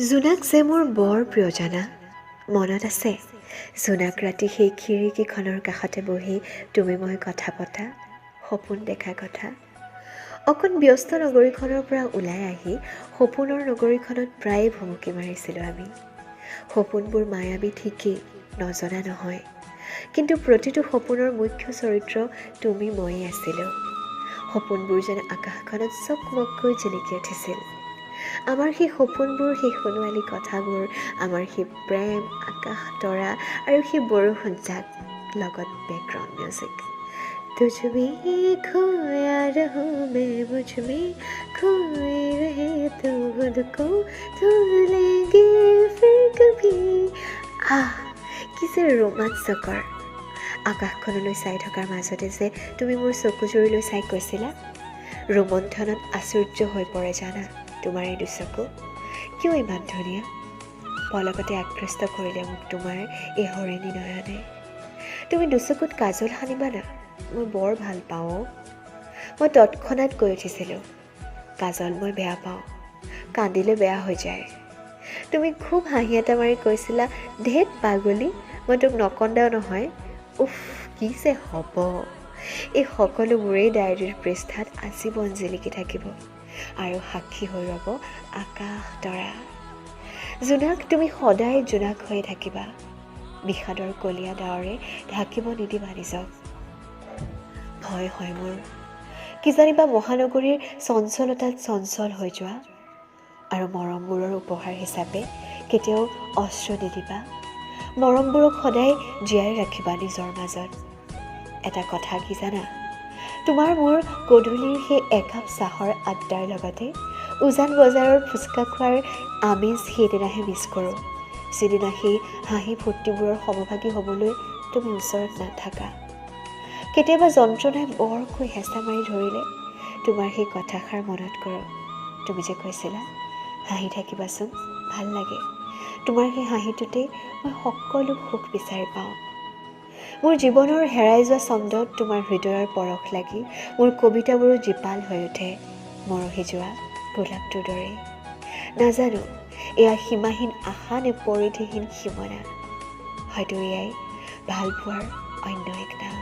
জোনাক যে মোৰ বৰ প্ৰিয় জানা, মনত আছে জোনাক ৰাতি সেই খিৰিকীখনৰ কাষতে বহি তুমি মই কথা পতা, সপোন দেখা কথা। অকণ ব্যস্ত নগৰীখনৰ পৰা ওলাই আহি সপোনৰ নগৰীখনত প্ৰায়ে ভুমুকি মাৰিছিলোঁ আমি। সপোনবোৰ মায়াবী ঠিকেই, নজনা নহয়, কিন্তু প্ৰতিটো সপোনৰ মুখ্য চৰিত্ৰ তুমি ময়েই আছিলোঁ। সপোনবোৰ যেন আকাশখনত চকমককৈ জিলিকি উঠিছিল। আমাৰ সেই সপোনবোৰ, সেই সোণোৱালী কথাবোৰ, আমাৰ সেই প্ৰেম, আকাশ তৰা আৰু সেই বৰষুণ জাক, লগত বেকগ্ৰাউণ্ড মিউজিক। तुझ में खोया रहूं मैं, मुझ में खोए रहे तो खुद को भूलेंगे फिर कभी। আহ, কি যে ৰোমাঞ্চকৰ! আকাশখনলৈ চাই থকাৰ মাজতে যে তুমি মোৰ চকুযুৰিলৈ চাই কৈছিলা, ৰোমন্থনত আশ্চৰ্য হৈ পৰে জানা তোমাৰ এই দুচকু কিয় ইমান ধুনীয়া। পলকতে আকৃষ্ট কৰিলে মোক তোমাৰ এই হৰিণী নয়নে। তুমি দুচকুত কাজল সানিবা না, মই বৰ ভাল পাওঁ। মই তৎক্ষণাত কৈ উঠিছিলোঁ, কাজল মই বেয়া পাওঁ, কান্দিলে বেয়া হৈ যায়। তুমি খুব হাঁহি এটা মাৰি কৈছিলা, ধেত পাগলী, মই তোক নকন্দাও নহয়। উফ, কি যে হ'ব! এই সকলোবোৰেই ডায়েৰীৰ পৃষ্ঠাত আজীৱন জিলিকি থাকিব আৰু সাক্ষী হৈ ৰ'ব আকাশ তৰা। জোনাক, তুমি সদায় জোনাক হৈয়ে থাকিবা। বিষাদৰ কলীয়া ডাৱৰে ঢাকিব নিদিবা নিজক। ভয় হয় মোৰ, কিজানিবা মহানগৰীৰ চঞ্চলতাত চঞ্চল হৈ যোৱা আৰু মৰমবোৰৰ উপহাৰ হিচাপে কেতিয়াও অস্ত্ৰ নিদিবা। মৰমবোৰক সদায় জীয়াই ৰাখিবা নিজৰ মাজত। এটা কথা কি জানা, তোমাৰ মোৰ গধূলিৰ সেই একাপ চাহৰ আড্ডাৰ লগতে উজান বজাৰৰ ফুচকা খোৱাৰ আমেজ সেইদিনাহে মিছ কৰোঁ, যিদিনা সেই হাঁহি ফূৰ্তিবোৰৰ সমভাগী হ'বলৈ তুমি ওচৰত নাথাকা। কেতিয়াবা যন্ত্ৰণাই বৰকৈ হেঁচা মাৰি ধৰিলে তোমাৰ সেই কথাষাৰ মনত কৰোঁ। তুমি যে কৈছিলা, হাঁহি থাকিবাচোন, ভাল লাগে। তোমাৰ সেই হাঁহিটোতেই মই সকলো সুখ বিচাৰি পাওঁ। মোৰ জীৱনৰ হেৰাই যোৱা ছন্দত তোমাৰ হৃদয়ৰ পৰশ লাগি মোৰ কবিতাবোৰো জীপাল হৈ উঠে, মৰহি যোৱা গোলাপটোৰ দৰেই। নাজানো এয়া সীমাহীন আশা নে পৰিধিহীন সীমনা, হয়তো এয়াই ভালপোৱাৰ অন্য এক নাম।